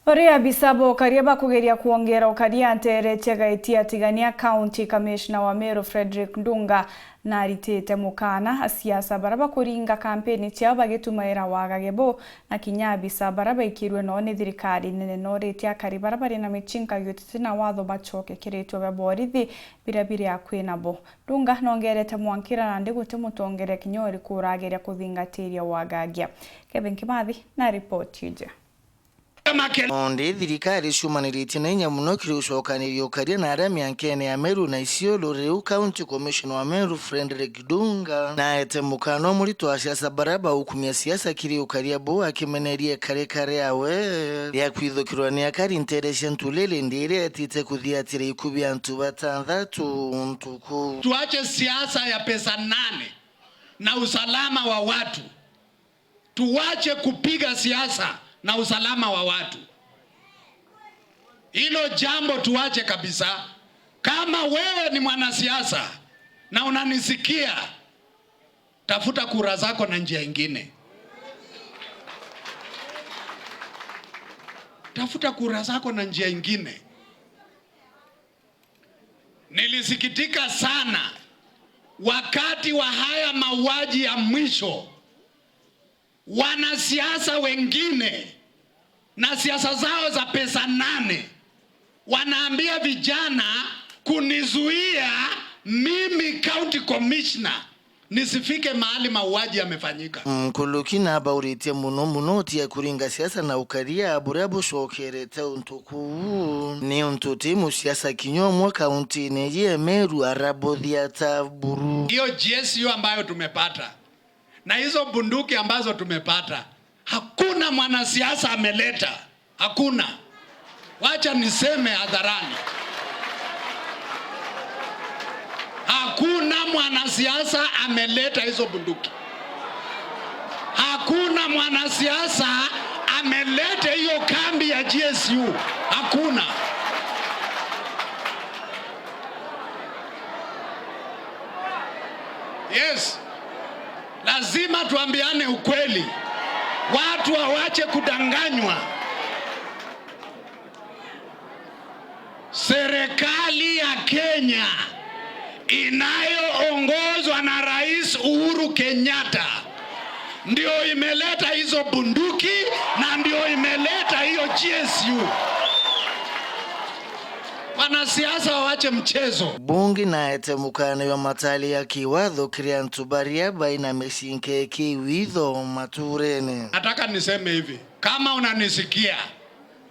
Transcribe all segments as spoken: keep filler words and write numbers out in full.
Uri abisa ba ukaria bakugeria kwongera ukaria nteere cia Gaiti ya Tigania, County Commissioner wa Meru Frederick Ndunga naritite mukana asiasa bara bakuringa kampeni ciao bagitumaira wagage bu, na kinya abisa bara baikirwe noo ni thirikari nene. Noritie akari bara bari na michinka yutite na watho bacoke kiri itwe bia borithi biria biri akui nabo. Ndunga nongerete mwankira nandi guti mutongeria kinya uriku urageria kuthingatiria wagagia. Kevin Kimathi na ripoti iji. Ondi thirikari ciumaniritie na inya mono kiri ucokaniria ukaria na aria miankene ya Meru na Isiolo, riu County Commissioner wa Meru Frederick Ndunga naete mukana umurito asiasa baria baukumia siasa kiri ukaria buu, akimeneria ikarika riawe ria kwithukirwa ni akari nteere cia Ntulele, ndi iria etite kuthiatira iku bia antu batanthatu ntuku. Tuache siasa ya pesa nane na usalama wa watu. Tuache kupiga siasa na usalama wa watu. Hilo jambo tuache kabisa. Kama wewe ni mwanasiasa na unanisikia, tafuta kura zako na njia ingine. Tafuta kura zako na njia ingine. Nilisikitika sana wakati wa haya mauaji ya mwisho, wanasiasa wengine na siasa zao za pesa nane wanaambia vijana kunizuia mimi county commissioner nisifike mahali mauaji yamefanyika. Nkuruki nabauritie mono mono utige kuringa siasa na ukaria buria bucokerete untu kuu, niuntu ti musiasa kinya umwe kauntine iji ya Meru arabuthia ta buru. Hiyo G S U ambayo tumepata na hizo bunduki ambazo tumepata, hakuna mwanasiasa ameleta. Hakuna. Wacha niseme hadharani. Hakuna mwanasiasa ameleta hizo bunduki. Hakuna mwanasiasa ameleta hiyo kambi ya G S U. Hakuna. Yes. Lazima tuambiane ukweli. Watu wawache kudanganywa. Serikali ya Kenya inayoongozwa na Rais Uhuru Kenyatta ndio imeleta hizo bunduki na ndio imeleta hiyo G S U. Wanasiasa wawache mchezo. Bunge naete mukana wa matari ya kiwatho kiri antu baria baina micinke kiwitho maturene. Nataka niseme hivi, kama unanisikia,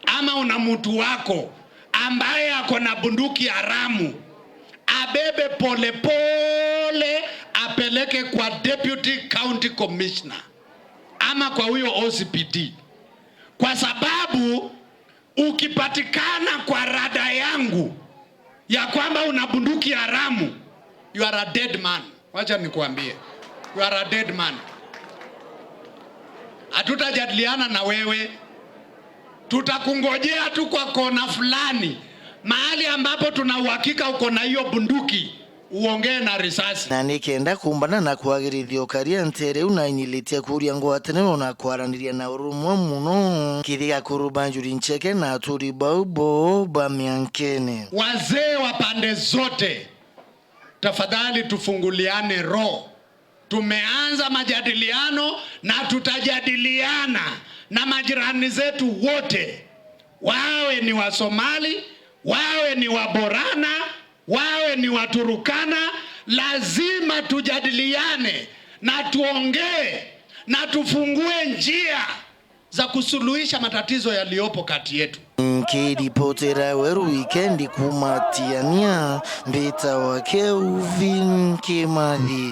ama una mtu wako ambaye ako na bunduki haramu, abebe polepole, apeleke kwa Deputy County Commissioner ama kwa huyo O C P D, kwa sababu ukipatikana kwa rada yangu ya kwamba una bunduki haramu, you are a dead man. Wacha nikuambie, you are a dead man. Hatutajadiliana na wewe, tutakungojea tu kwa kona fulani, mahali ambapo tuna uhakika uko na hiyo bunduki, uongee na risasi. Na nikenda kumbana na kwagirithia ukaria nteere iu, nainyiritie kuuria ngwataniro na kwaraniria na urumwe mono kiri akuru ba njuri ncheke na aturi bau bo ba miankene. Wazee wa pande zote, tafadhali tufunguliane roho. Tumeanza majadiliano na tutajadiliana na majirani zetu wote, wawe ni Wasomali, wawe ni Waborana, wawe ni Waturukana. Lazima tujadiliane na tuongee na tufungue njia za kusuluhisha matatizo yaliyopo kati yetu. Nkiripotera Weru Wikendi kuuma Tiania, mbitawa Kelvin Kimathi.